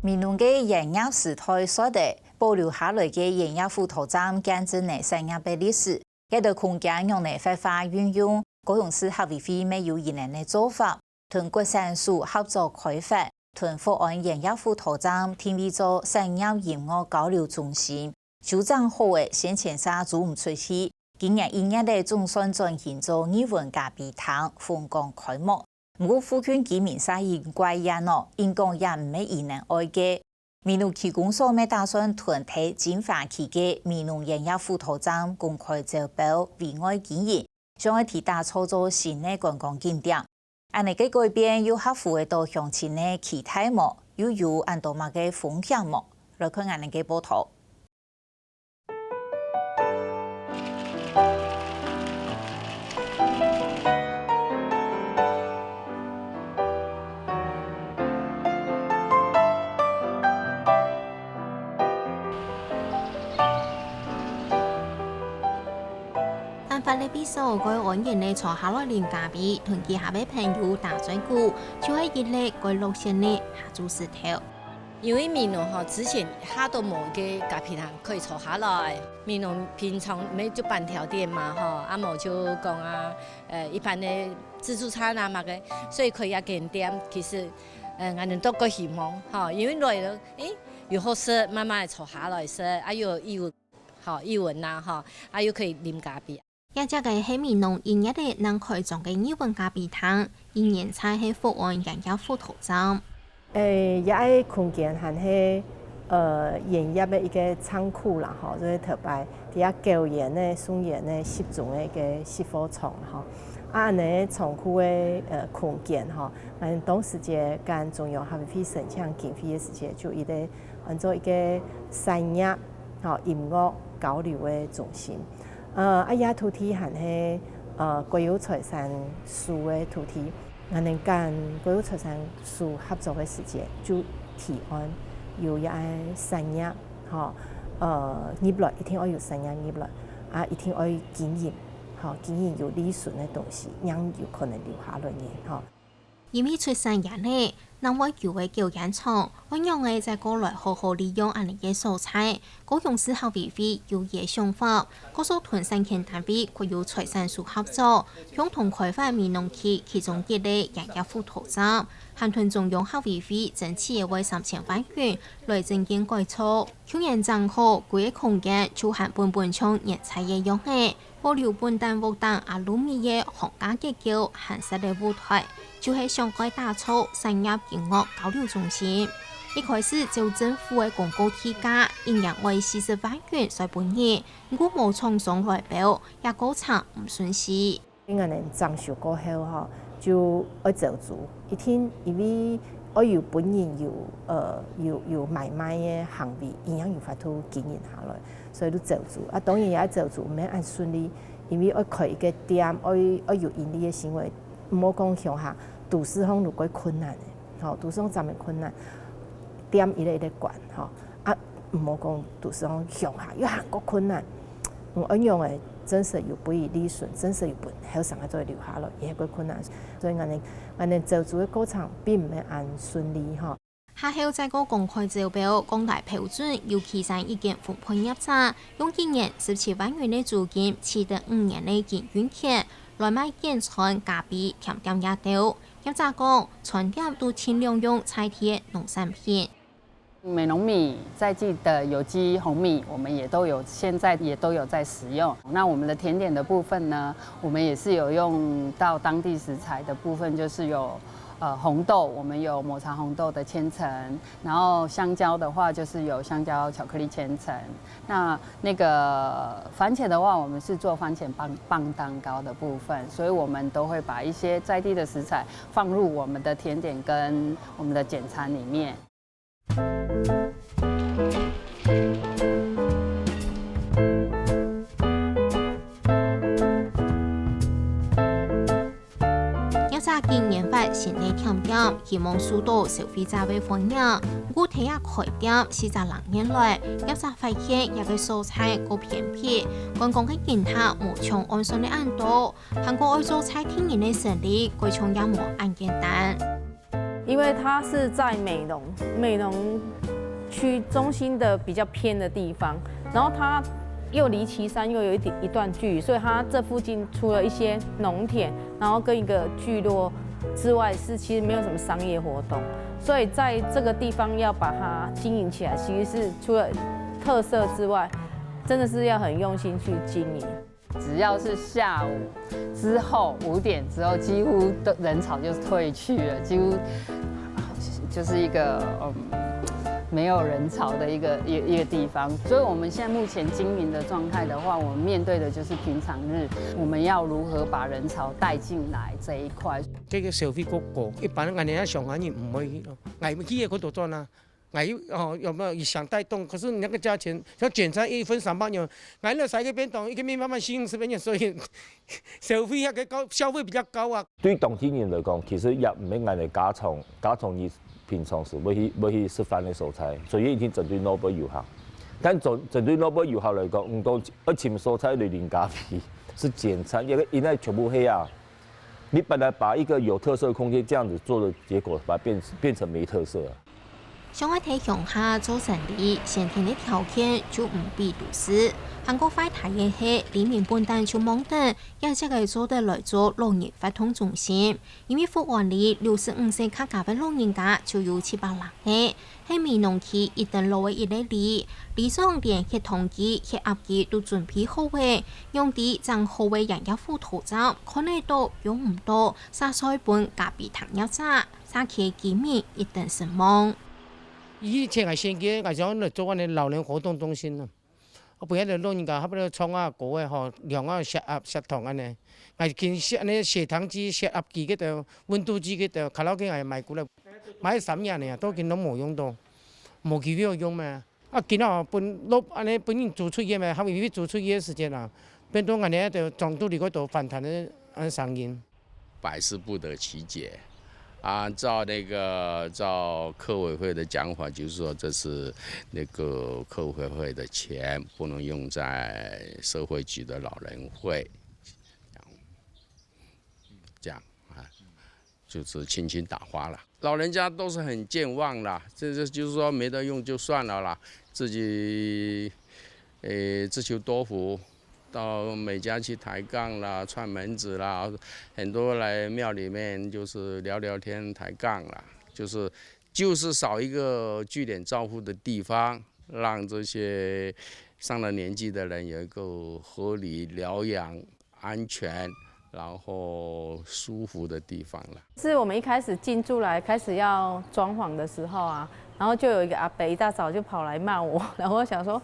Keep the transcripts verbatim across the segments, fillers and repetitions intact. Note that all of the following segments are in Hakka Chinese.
美濃个鹽業時代煞忒，保留下來个鹽業輔導站見證了產業个歷史。該兜空間仰仔活化運用，高雄市客委會乜有一等个做法，同各產署合作開發，同福安鹽業輔導站定位做產業音樂交流中心，修整好个先前嗄租毋出去，今年一月仔總算轉型做藝文咖啡廳，風光開幕。 毋過附近居民煞因怪厭哦，因講也毋係佢等愛个。美濃區公所乜打算同在金華區个美濃鹽業輔導站公開招標委外經營，想愛在該打造做新个觀光景點。恁仔个改變有合乎得著鄉親个期待無？又有恁多麼个風險無？來看𠊎等个報導。 辦法个比賽，該安然个坐下來啉咖啡，同其他个朋友打嘴鼓，就係一粒該落雪个下晝時頭。 因為美濃吼，之前下都無个咖啡廳可以坐下來。美濃平常毋係就半條店嘛吼，啊無就講啊，呃，一般个自助餐啊麼个，所以開一間店，其實，呃，𠊎等都較希望吼，因為來了，誒，又好食，慢慢坐下來食，啊又有藝文，吼，藝文啊吼，啊又可以啉咖啡。 這隻个係美濃一月仔正開張个藝文咖啡廳，一年在係福安鹽業輔導站。誒，這个空間還係，呃，鹽業个一个倉庫啦，吼，就係頭擺在該攪鹽个、送鹽个、集中个一个集貨場，吼。啊，恁仔倉庫个，呃，空間，吼，𠊎等當時節跟中央客委會申請經費个時節，就一个安做一个產業，吼，音樂交流个中心。 呃，啊，這土地還係，呃，國有財產署个土地。𠊎等跟國有財產署合作个時節，就提案有這產業，吼，呃，入來，一定愛有產業入來，啊，一定愛經營，吼，經營有利潤个東西，正有可能留下來人，吼。 因為出產鹽仔，正會勼个攪鹽廠，愛仰仔再過來好好利用恁仔个所在。高雄市客委會有這想法，告訴同產權單位國有財產署合作，共同開發美濃區其中一个鹽業輔導站，還同中央客委會爭取个外三千萬元來增建改造。舊年正好，該个空間就還本本像原在个樣仔， 保留本旦屋頂阿魯米个框架結構，還設个舞台，就係想愛打造產業音樂交流中心。一開始照政府个公告地價，一年愛四十萬元稅分人，毋過無廠商來標，這過程毋順序。𠊎等整修過後吼，就愛招租，一定因為愛有本人有，呃，有，有買賣个行為，佢正有法度經營下來。 所以就招租。啊，當然也招租毋係恁順利，因為愛開一个店，愛，愛有盈利个行為，毋好講鄉下，都市項都較困難个，吼，都市項正會困難，店一个一个關，吼，啊，毋好講都市項，鄉下又還較困難。嗯，恁樣个，真實有分佢利潤，真實有分後生个做留下來，也較困難。所以𠊎等，𠊎等招租个過程並毋係恁順利，吼。 下後再過公開招標，降低標準，有其中一間分配業者，用一年十七萬元个租金，取得五年个營運權，來賣簡餐、咖啡、甜點這兜。業者講，餐點都盡量用在地个農產品。美濃米在地的有機紅米，我們也都有，現在也都有在使用。那我們的甜點的部分呢，我們也是有用到當地食材的部分，就是有 呃，紅豆，我們有抹茶紅豆的千層，然後香蕉的話，就是有香蕉巧克力千層。那那個番茄的話，我們是做番茄磅，磅蛋糕的部分，所以我們都會把一些在地的食材放入我們的甜點跟我們的簡餐裡面。 業者今年發新个甜點，希望受到消費者个歡迎。毋過，在這開店四十零年來，業者發現這个所在較偏僻，觀光个人客無像按算个恁多，還過愛做在地人个生理，該像也無恁簡單。因为它是在美浓，美浓区中心的比较偏的地方，然后它又离旗山又有一点一段距离，所以它这附近除了一些农田，然后跟一个聚落之外，是其实没有什么商业活动，所以在这个地方要把它经营起来，其实是除了特色之外，真的是要很用心去经营。只要是下午之后五点之后，几乎都人潮就退去了，几乎就是一个嗯没有人潮的一个一个一个地方。所以我们现在目前经营的状态的话，我们面对的就是平常日，我们要如何把人潮带进来这一块。这个消费过高，一般人家上海人唔会去咯，我们去也过多转啊。 哎，哦，有没有想带动？可是你那个价钱，像简餐一份三百元，俺那三个便当，一个面慢慢四十元，所以消费那个高，消费比较高啊。對當地人來講，其實也毋係𠊎等家常家常日平常時會去會去食飯个所在，所以已經針對內部遊客。但針針對內部遊客來講，毋過愛尋所在來啉咖啡，係簡餐，因為因為全部係啊。你本來把一個有特色的空間這樣子做的結果，把它變變成沒特色啊。 想愛在鄉下做生理，先天个條件就毋比都市。還過壞大个係，里民本旦就望等，也只个做得來做老人活動中心。因為福安里六十五歲客家个老人家就有七百零个，係美濃區一等老个一个里。里長連血糖機、血壓機都準備好个，仰知正好个營業輔導站，看得到用毋到，煞衰分隔壁糖尿者。 社區居民一等失望。以前𠊎先个，𠊎想來做恁呢老人活動中心咯。啊，分遐个老人家，差不多唱啊歌个吼，量啊血壓、血糖恁呢。𠊎緊血恁呢血糖機、血壓機个都，溫度計个都，卡拉OK𠊎買過來，買三年呢，都緊攏無用到，無機會用咩。啊，今仔分落恁呢分人租出去咩，還有租出去个時間啊，變到恁呢就裝到裡个都反彈个恁聲音。 百思不得其解。啊，照那个照客委会的讲法，就是说这是那个客委会的钱，不能用在社会局的老人会，这样啊，就是轻轻打发了。老人家都是很健忘啦，这这就是说没得用就算了啦，自己诶自求多福。 到每家去抬杠啦、串门子啦，很多来庙里面就是聊聊天、抬杠啦，就是就是少一个据点照护的地方，让这些上了年纪的人有一个合理疗养、安全，然后舒服的地方了。是我们一开始进驻来开始要装潢的时候啊，然后就有一个阿伯一大早就跑来骂我，然后我想说，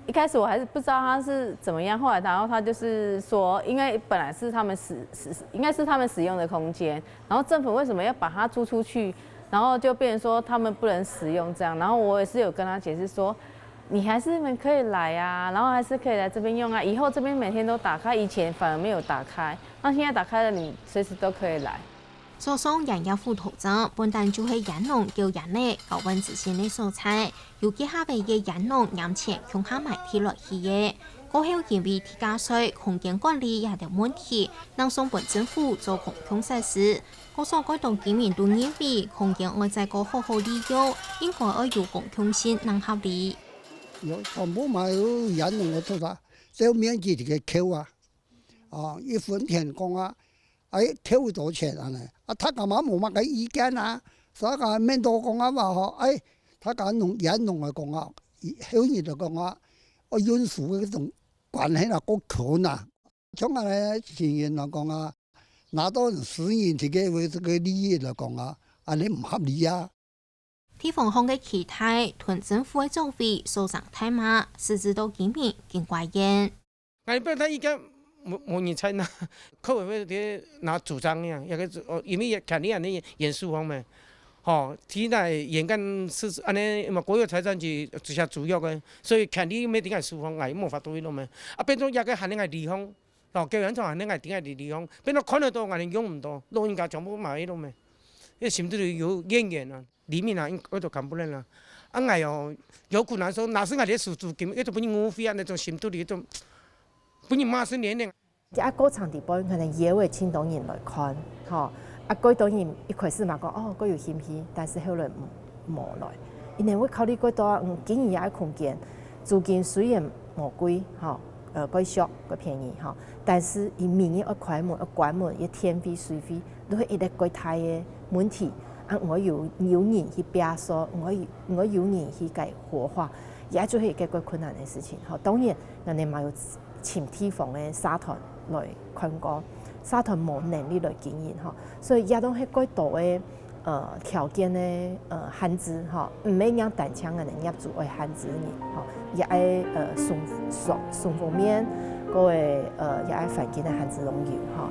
一开始我还是不知道他是怎么样，后来然后他就是说，因为本来是他们使使应该是他们使用的空间，然后政府为什么要把它租出去，然后就变成说他们不能使用这样，然后我也是有跟他解释说。你还是可以来啊，然后还是可以来这边用啊。以后这边每天都打开，以前反而没有打开，那现在打开了，你随时都可以来。 早上營業輔導站本旦就係煙農叫煙仔交換資訊个所在，有幾下位个煙農拈錢共下買地來起个。過後因為地價稅、空間管理這兜問題，正送分政府做公共設施。各所蓋多居民都認為空間愛再過好好利用，應該愛有公共性正合理。有全部嘛有煙農个做法，只有面積个扣啊，啊，一分田講啊， 哎，扣多少錢恁呢？啊，大家嘛無麼个意見啊，所以講免多講啊嘛吼，哎，大家弄也弄个講啊，後日就講啊，愛運輸个種關係啦，過近啊。像恁呢情形來講啊，拿到私人這个為這个利益來講啊，恁呢毋合理啊。 地方項个期待同政府个作為所成大馬，實質到居民緊怪厭。俺本來已經無無人在那，客委會在那主張呀，那个哦，因為權利恁呢延續方面，吼，現在眼看是恁呢嘛，國有財產局直轄主要个，所以權利沒頂个書方，俺無法度去弄咩，啊，變成這个還恁个地方，哦，叫人從還恁个頂个地方，變成看得到，俺用毋到，老人家全部買去弄咩，因為心肚裡有怨言啊。 里民啊，應該都看不認啦。啊，𠊎哦，有困難說，若係𠊎个手足根本一直分人誤會啊，那種心肚裡一種，分人罵聲連連。這个過程底背，可能也有盡多人來看，吼，啊，蓋多人一開始嘛講，哦，蓋有興趣，但是後來無，無來。因為會考慮蓋多啊，嗯，經營這个空間，租金雖然無貴，吼，呃，蓋俗，蓋便宜，吼，但是佢每日愛開門、愛關門，佢電費、水費，都係一個蓋大个問題。啊，毋會有，有人去摒掃，毋會有，毋會有人去該活化，也就係一個蓋困難个事情，吼。當然，𠊎等嘛有 尋地方个社團來看顧，社團無能力來經營吼，所以這都係蓋多个，呃，條件个，呃，限制吼，毋係講單淨个業主愛限制人吼，也愛，呃，雙，雙，雙方面，各个，呃，也愛環境个限制攏有吼。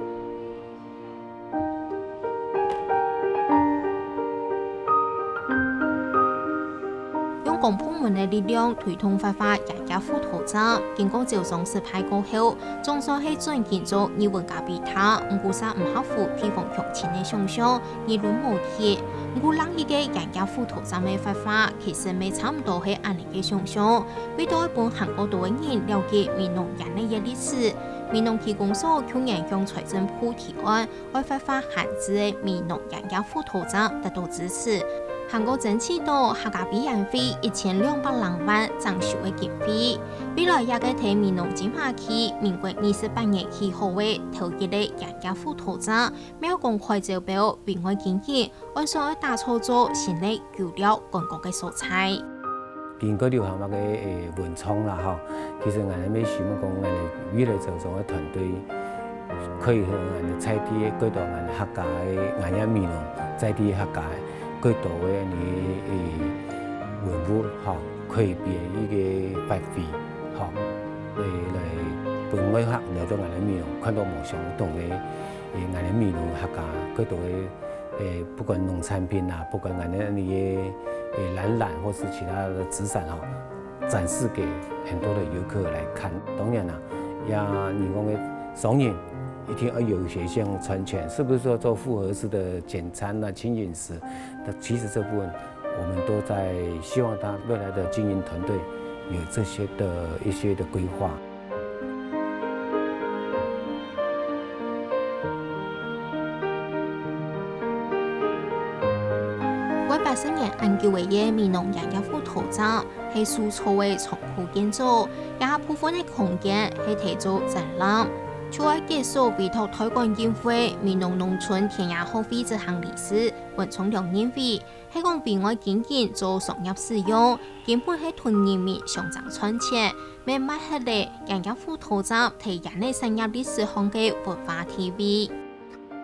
用公部門个力量推動活化楊家副桃站，經過招商失敗過後，總算係轉型做藝文咖啡廳，毋過煞毋合乎地方鄉親个想像，議論無停。毋過另一個楊家副桃站个活化，其實乜差毋多係恁呢个想像，為著愛分還過多个人了解美濃園个歷史，美濃區公所舊年向財政部提案， 愛活化閒置个美濃楊家副桃站得到支持，還過爭取到客家委員會一千兩百零萬整修个經費。未來這個在美濃金華區民國二十八年起好个頭一個楊家副桃站，廟公開招標委外經營，按算愛打造做新个 遊樂觀光个所在。經過劉阿媽个，誒，文創啦吼，其實𠊎等乜希望講，𠊎等未來招商个團隊可以和𠊎等在地个蓋多𠊎等客家个，𠊎等美濃在地客家个蓋多个恁呢，誒，文物吼，可以變一個發揮吼，誒，來分外客來到𠊎等美濃看到無相同个，誒，𠊎等美濃客家蓋多个 誒，不管農產品啊，不管𠊎等个，誒，展覽或是其他的資產哈，展示給很多的遊客來看。當然啦，呀，你講个商人一定要有一些像餐廳，是不是說做複合式的簡餐啊、輕飲食？那其實這部分我們都在希望他未來的經營團隊有這些的一些的規劃。 有八十年恁久个美濃楊家副桃站，係手造个倉庫建築，這部分个空間係提做展覽。就愛結束委託代管經費，美濃農村田野學會執行理事文聰良認為， 係講委外經營做商業使用，根本係同人民相爭賺錢，乜抹忒了楊家副桃站在園仔產業歷史項个文化地位。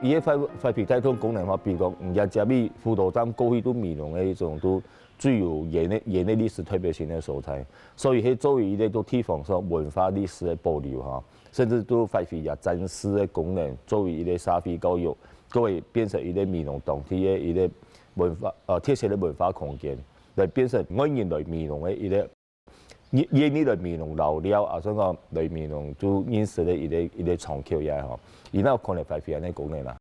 佢个發，發揮帶動功能吼，比如講，嗯，楊家尾副桃站過去都美濃个一種都最有園仔，園仔歷史特別性个所在，所以係作為一個都地方上文化歷史个保留吼，甚至都發揮也展示个功能，作為一個社會教育，各位變成一個美濃當地个一個 文化，呃，特色个文化空間，來變成外人來美濃个一個，願，願意來美濃遶尞，啊，所以講來美濃就認識个一個，一個窗口也好，佢哪有可能發揮恁呢功能啊？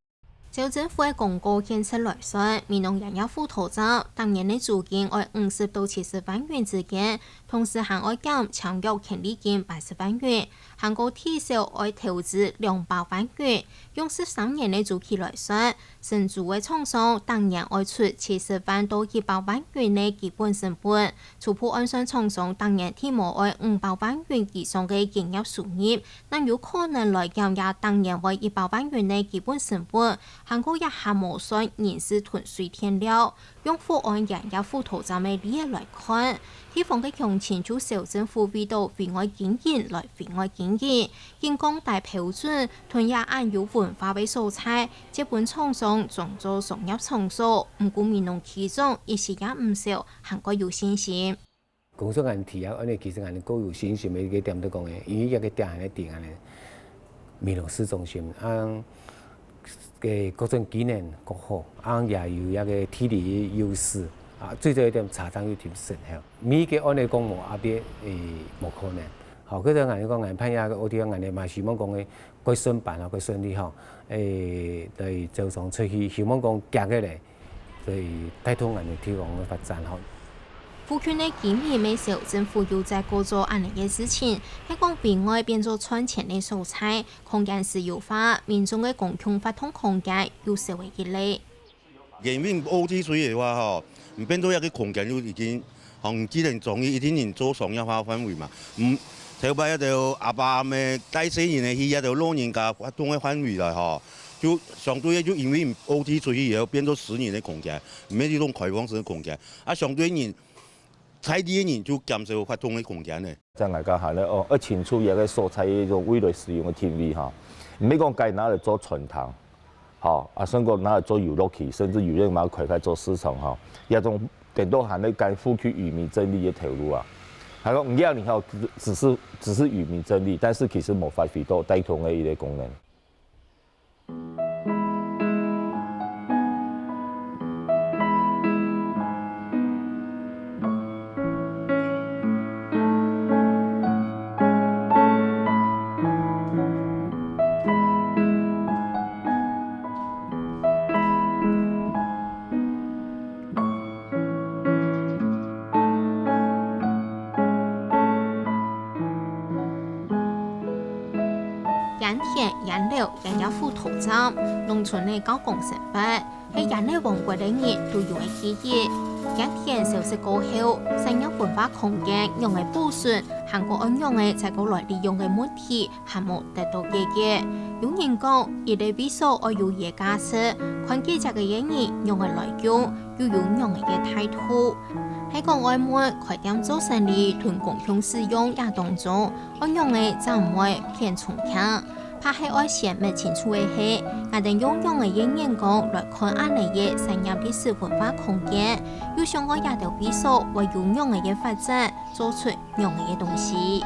州政府个公告顯示來算，美濃楊家副桃站，逐年个租金愛五十到七十萬元之間，同時還愛減簽約權利金八十萬元，還過至少愛投資兩百萬元，用十三年个週期來算， 承租个廠商逐年愛出七十萬到一百萬元个基本成本，初步按算廠商逐年起碼愛五百萬元以上个營業收入，正有可能來減這逐年愛一百萬元个基本成本，還過這還無算人事同水電料。用福安楊家副桃站个例仔來看，地方个鄉親就愁政府為著委外經營來委外經營，緊降低標準，同這恁有文化个所在， 接分廠商轉做商業場所，毋過美濃區長一時也毋愁，還較有信心。工商恁提啊，恁呢其實恁呢較有信心个一個點就講个，因為這個點還係定恁呢，美濃市中心，啊，个各種機能較好，啊，也有這個地理優勢，啊，最主要一點車站又挺省吼。每個恁呢講無壓力，誒，無可能。好，可是恁呢講，恁辦這個O T L，恁呢嘛希望講个 較順辦啊，較順利吼，誒，來招商出去，希望講行起來，所以帶動𠊎等地方个發展吼。附近个居民乜笑政府有在過做恁仔个事情，係講圍外變做賺錢个所在，空間私有化，民眾个公共活動空間又少了一類。 因為O T水个話吼，毋變做一個空間就已經，像既然中意一定人做商業化範圍嘛。嗯，頭擺該兜阿爸阿姆帶細人仔去該兜老人家活動个範圍來吼，就相對个就因為O T水以後變做私人个空間，毋係一種開放式个空間。啊，相對人在地个人就減少活動个空間呢。 正來講下呢，哦，愛清楚這個所在个一種未來使用个定位哈，毋係講該拿來做餐廳，吼，啊，甚至講拿來做遊樂區，甚至有人嘛開發做市場哈，這種顛倒還係該付出漁民爭利个頭路啊。還講，毋要你吼，只是只是漁民爭利，但是其實無發揮到帶動个一個功能。 菸田、菸樓、菸葉湖土葬，農村个交工生活，係菸仔王國个人都有个記憶。菸田消失過後，產業文化空間仰仔保存，還過愛仰仔再過來利用个問題， 還無得到解決。有人講，一個位所愛有佢个價值，看佢這個人仰仔來用，又有仰仔个態度。係講愛問開店做生理同公共使用這當中，愛仰仔正毋會偏重聽？怕係愛先問清楚个係，𠊎兜用仰仔个眼光來看恁仔个產業歷史文化空間，又想愛這兜位所會有仰仔个發展，做出 仰仔个東西。